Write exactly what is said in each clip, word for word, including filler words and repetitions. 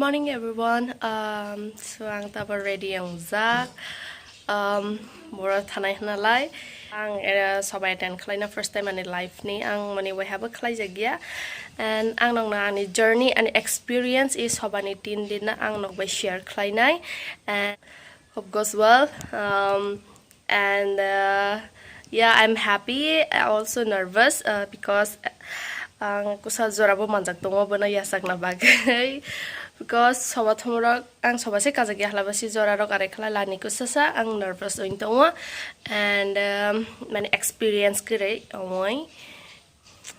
Morning everyone. Um, so ang tabok ready wngjak. Um, boro thanai hwnalai. Ang era sobai attend khlaina first time ani life ni. Ang mani waiha bo khlaijak ya. And ang nokno ani journey and experience is sobani tin din na ang nok bai share khlainai. And hope goes well. Um, And uh, yeah, I'm happy, also nervous uh, because ang kusa jora bo manjak tongo bono yachakna bagwi. Because soba thumrok ang soba se kajak ya hlaba se jora rok are khala lani kusa sa ang nervous oi tongo and um, mane experience kwrwi ongoi.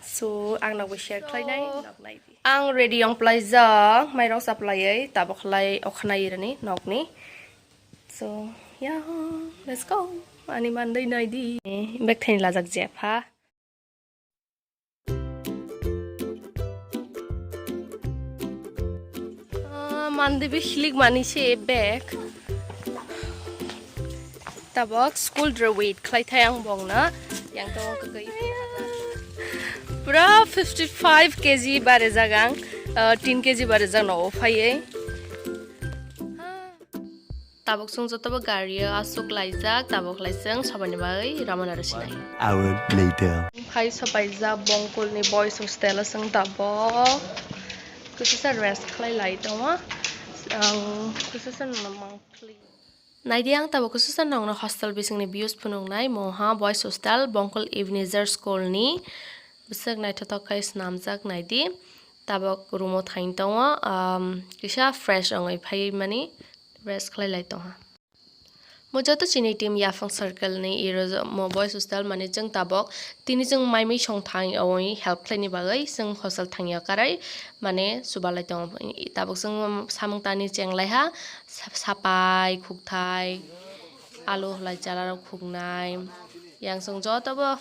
So ang nokbo share khlainai nok nai di. Ang ready ong plaijak mairok chaplaiwi tabok khlai okhanai rani nokni. So yeah, let's go. Ani mandai nai di. Bag thaini lajak jepha. Ah, mandai bi hilik mani se bag. Tabok school dre wait khlai thai ang bongna. Yang to kagwi. Pura fifty five K G bare jagang. Uh, ten K G bare jagno phaiye. Tabok chwng jotobo gari o aswk laijak, tabok lai chwng sabani bagwi ramana rw sinai. Hour later. Phai sopaijak Bongkul ni boys hostel o chwng tabok. Kwchwsa rest khlai lai tongo. Ang kwchwsa no mangpli. Naidi ang tabok kwchwsa nokno hostel bisingni views phunuknai, moha boys hostel, Bongkul Ebenezer School ni. Bwswk naithothok khai swnamjak naidi. Tabok room o thain tongo, um, kisa fresh ongwi phaiwi mani. Rest khlai lai tongha. Mo joto chini team Yaphang circle ni iro mo boys hostel mane chwng tabok tini chwng mai mui song thang yawi help khlaini bagwi chwng hostel thangya karai mane chubalai tongo. Tabok chwng samung tani chenglai ha sa-, sapai khukthai alu halai chala rok khuknai yang chwng joto bo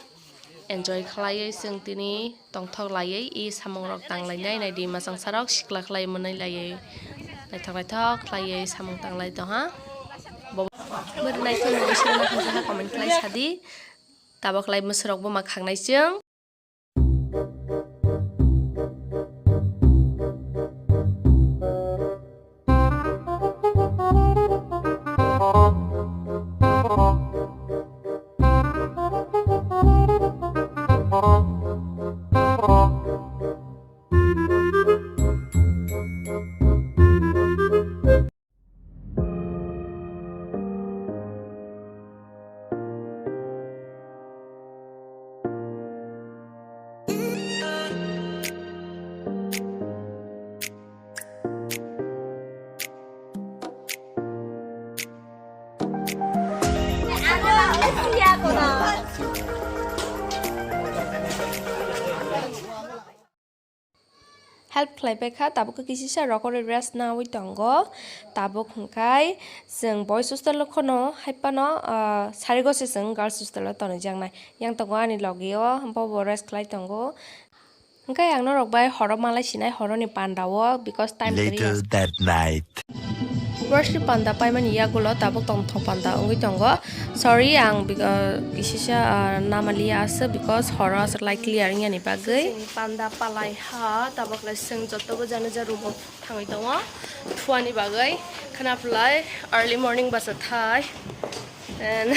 enjoy khlaiwi chwng tini tongthok laiwi i samung rok tang lainai nai di masang sarok sikla khlai mwnai laiwi naithok naithok khlaiwi samung tang lai tongha. Bo bwrwi naithok nungwi sini naithok comment khlai sadi. Tabok khlai mwswrok bo ma khangnai chwng. Help khlai pai kha, tabuk khe kisi sa rokori rest nawi tongo. Tabuk hwnkhe chwng boys hostel o khono hai phano, ah, sarigo se chwng girls hostel o tonwi jaknai. Yang tongo ani logi o, bo bo rest khlai tongo. Hwnkhe ang norok bai horo malai sinai, horo ni panda o, because time kwrwi. Later that night. Worship panda paimani yagulo tabuk tongthok panda wngwi tongo. Sorry, ang bik-, ah, kisisa, ah, namaliya aswk because horo aswk lai clear wngya ni bagwi. Chwng panda palai ha, tabuk lai chwng jotobo jani ja room o thangwi tongo. Thuani bagwi khwna phlai early morning basa thai. And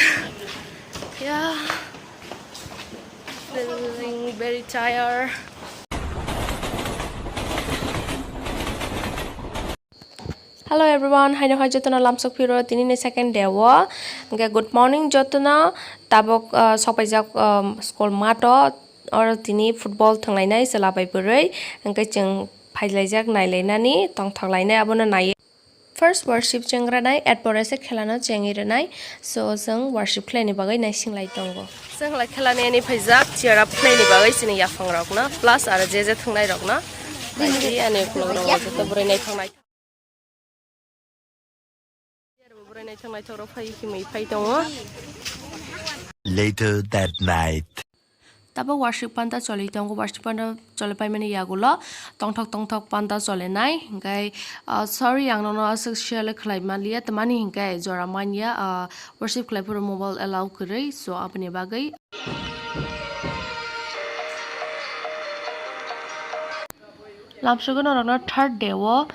yeah. Feeling very tired. Hello everyone, haino hai jotono lamsok phiro tini ni second day o. Hwnkhe good morning jotono. Tabok, uh, sopaijak, um, school mato. Oro tini football thwnglainai chwla bai bwrwi. Hwnkhe chwng phailaijak nailainani tongthok lainai abono naiwi. First worship chengranai, at pore se khelano chengwi rwnai. So, chwng worship khlaini bagwi naising lai tongo. Chwng lai khelani ani phaijak, cheer up khlaini bagwi chini yaphang rokno, plus aro je je thwngnai rokno. Baidi ani ukulok rok joto bwrwi naithok naithok. Bwrwi naithok naithok rok phai himwi phai tongo. Later that night. Tabuk worship panda choli tongo, worship panda choli paimani yagulo tongthok tongthok panda cholinai, hwnkhe, ah, sorry, ang nono aswk share khlai manliya, tamani hwnkhe jora manya, ah, worship khlai phuru mobile allow kwrwi, so aboni bagwi. Lamsogo norokno third day o,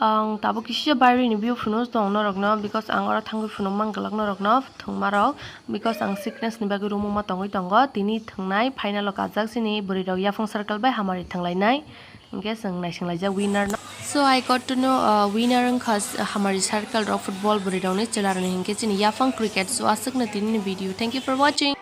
Ang tabuk kisa baireni view phunuk tong norokno, because ang oro thangwi phunuk mang glak norokno thwngmarok, because ang sickness ni bagwi room o ma tongwi tongo. Tini thwngnai final o kajak chini bwrwi rok Yaphang Circle bai Hamari thwnglainai, hinkhe chwng naisinglaijak winner no. So I got to know, uh, winner wngkha s-, Hamari Circle rok football bwrwi rokni chwla rokni hinkhe chini Yaphang Cricket. So aswkno tini ni video. Thank you for watching.